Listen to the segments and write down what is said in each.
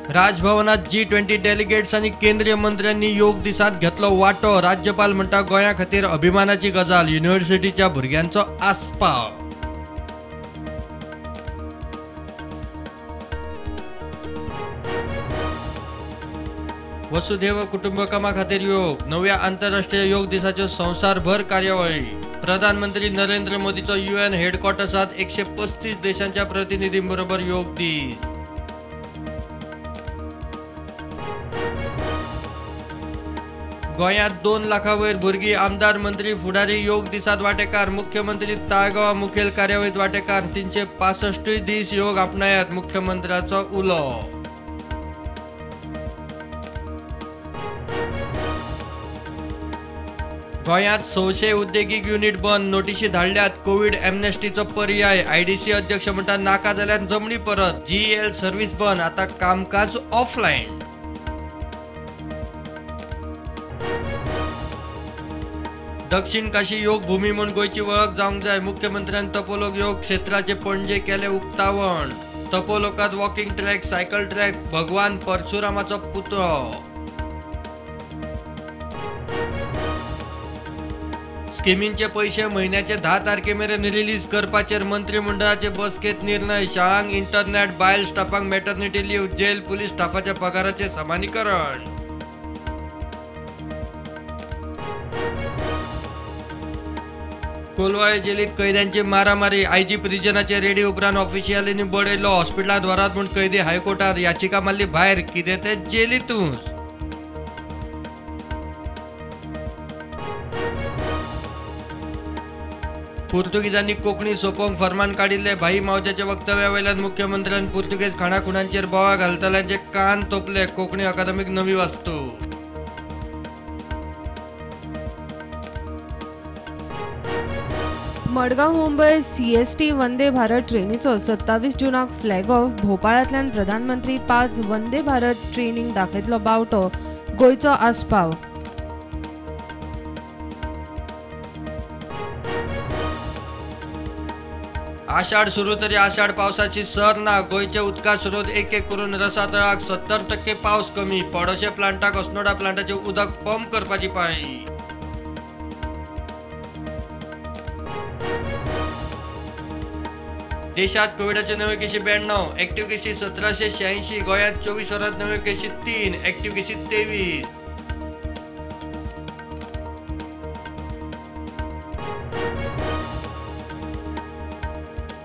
राजभवनात G20 delegates आनी केंद्रीय मंत्र्यांनी योग दिसांत घेतलो वांटो. राज्यपाल म्हणटा गोंया खातीर अभिमानाची गजाल, युनिव्हर्सिटीच्या भुरग्यांचो आस्पाव. वसुधैव कुटुंबकमा खातीर योग. नव्या आंतरराष्ट्रीय योग दिसाच्यो संवसारभर कार्यावळी. प्रधानमंत्री नरेंद्र मोदीचो UN हेडक्वॉर्टर्सात 135 देशांच्या प्रतिनिधींबरोबर योग दीस. गोंयांत 2 लाखां वयर भुरगीं, आमदार, मंत्री, फुडारी योग दिसांत वांटेकार. मुख्यमंत्री ताळगांवां मुखेल कार्यावळींत वांटेकार. 365 दीस योग आपणायात, मुख्यमंत्र्याचो उलो. गोंयांत 600 उद्देगीक युनिट बंद, नोटिशी धाडल्यात. कोवीड एमनेस्टीचो पर्याय. IDC अध्यक्ष म्हणटा नाका जाल्यार जमनी परत. GEL service बंद, आतां कामकाज ऑफलायन. दक्षिण काशी योग भूमी म्हूण गोंयची वळख जावंक जाय. मुख्यमंत्र्यान तपोलोक योग क्षेत्राचे पणजे केलें उक्तावण. तपोलोकांत वॉकिंग ट्रॅक, सायकल ट्रॅक, भगवान परशुरामाचो पुतळो. स्किमींचे पयशे म्हयन्याचे 10 तारखे मेरेन रिलीज करपाचेर मंत्रिमंडळाचे बसकेंत निर्णय. शाळांक इंटरनॅट, बायल स्टाफांक मॅटर्निटी लीव, जेल पुलीस स्टाफाच्या पगाराचें समानीकरण. कोलवाळे जेलीत कैद्यांची मारामारी. आयजी प्रिजनाचे रेडी उपरांत ऑफिशियलींनी बडयलो. हॉस्पिटलांत व्हरात म्हूण कैदी हायकोर्टात याचिका मारली भायर. कितें तें जेलींतूच. पुर्तुगेजांनी कोंकणी सोंपोवंक फर्मान काडिल्लें. भाई मावज्याच्या वक्तव्या वयल्यान मुख्यमंत्र्यान पुर्तुगेज खाणाखुणांचेर बोवाळ घालतल्यांचे कान तोपले. कोंकणी अकादमीक नवी वास्तू. Madgaon Mumbai CST Vande Bharat ट्रेनीचो 27 जूनाक फ्लॅग ऑफ. भोपाळांतल्यान प्रधानमंत्री 5 वंदे भारत ट्रेनींक दाखयतलो बावटो. गोंयचो आस्पाव. आषाढ सुरू तरी आषाढ पावसाची सर ना. गोंयचे उदका स्रोत एक एक करून रसातळाक. 70% पावस कमी. पडोशे प्लांटाक अस्नोडा प्लांटाचें उदक पंप करपाची पाळी. देशात कोविडाच्यो नव्यो केशी 92, ऍक्टिव्ह केशी 1786. गोंयांत 24 वरांत नव्यो केशी 3, ऍक्टिव्ह केशी 23.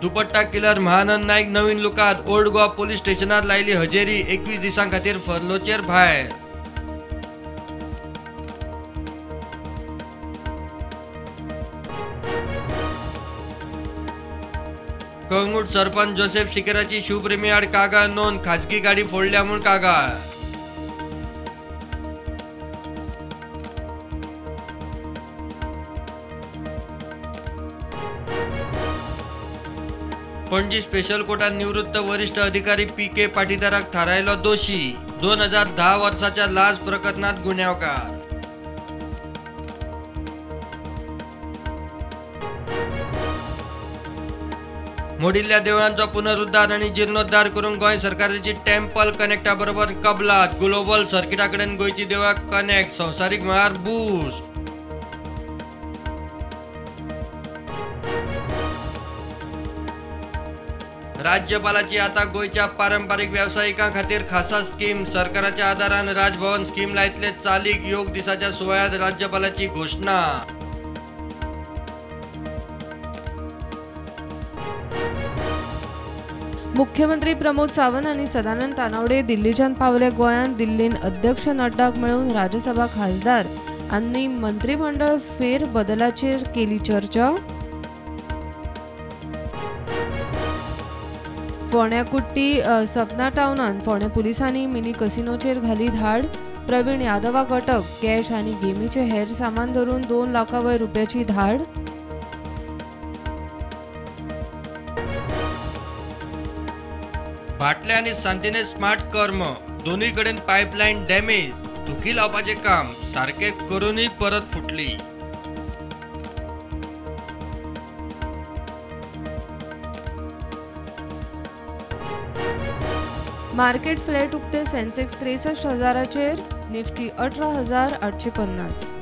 दुपट्टा किलर महानंद नाईक नवीन लुकात. ओल्ड गोवा पोलीस स्टेशनार लायली हजेरी. 21 दिसां खातीर फर्लोचेर भायर. कळंगूट सरपंच जोसेफ शिकेराची शिवप्रेमी आड कागाळ नोंद. खाजगी गाडी फोडल्या म्हूण कागाळ. पणजी स्पेशल कोर्टात निवृत्त वरिष्ठ अधिकारी PK पाटीदाराक थारायलो दोशी. 2010 वर्साच्या लाच प्रकरणात गुन्यांवकार. मोडिल्ल्या देवळांचो पुनरुद्धार आनी जीर्णोद्धार करूंक गोंय सरकाराची टेम्पल कनेक्टा बरोबर कबलात. ग्लोबल सर्किटा कडेन गोंयची देवळां कनेक्ट. संवसारीक मळार बूस्ट. राज्यपालाची आता गोंयच्या पारंपारीक वेवसायिकां खातीर खासा स्कीम. सरकाराच्या आदारान राजभवन स्कीम लायतले चालीक. योग दिसाच्या सुवाळ्यांत राज्यपालाची घोशणा. मुख्यमंत्री प्रमोद सावंत आनी सदानंद तानावडे दिल्लीच्यान पावले गोंयांत. दिल्लीन अध्यक्ष नड्डाक मेळून राज्यसभा खासदार आनी मंत्रिमंडळ फेरबदलाचेर केली चर्चा. फोंड्या कुट्टी सपना टावनान फोंड्या पुलिसांनी मिनी कसिनोचेर घाली धाड. प्रवीण यादवाक अटक. कॅश आनी गेमीचे हेर सामान धरून 2 लाखां वयर रुपयाची धाड. भाटले आनी सांतिनेज स्मार्ट कर्म दोनूय कडेन पायपलायन डॅमेज. धुकी लावपाचें काम सारकें करूनय परत फुटली. मार्केट फ्लॅट उक्ते, सेन्सेक्स 63,000चेर, निफ्टी 18,850.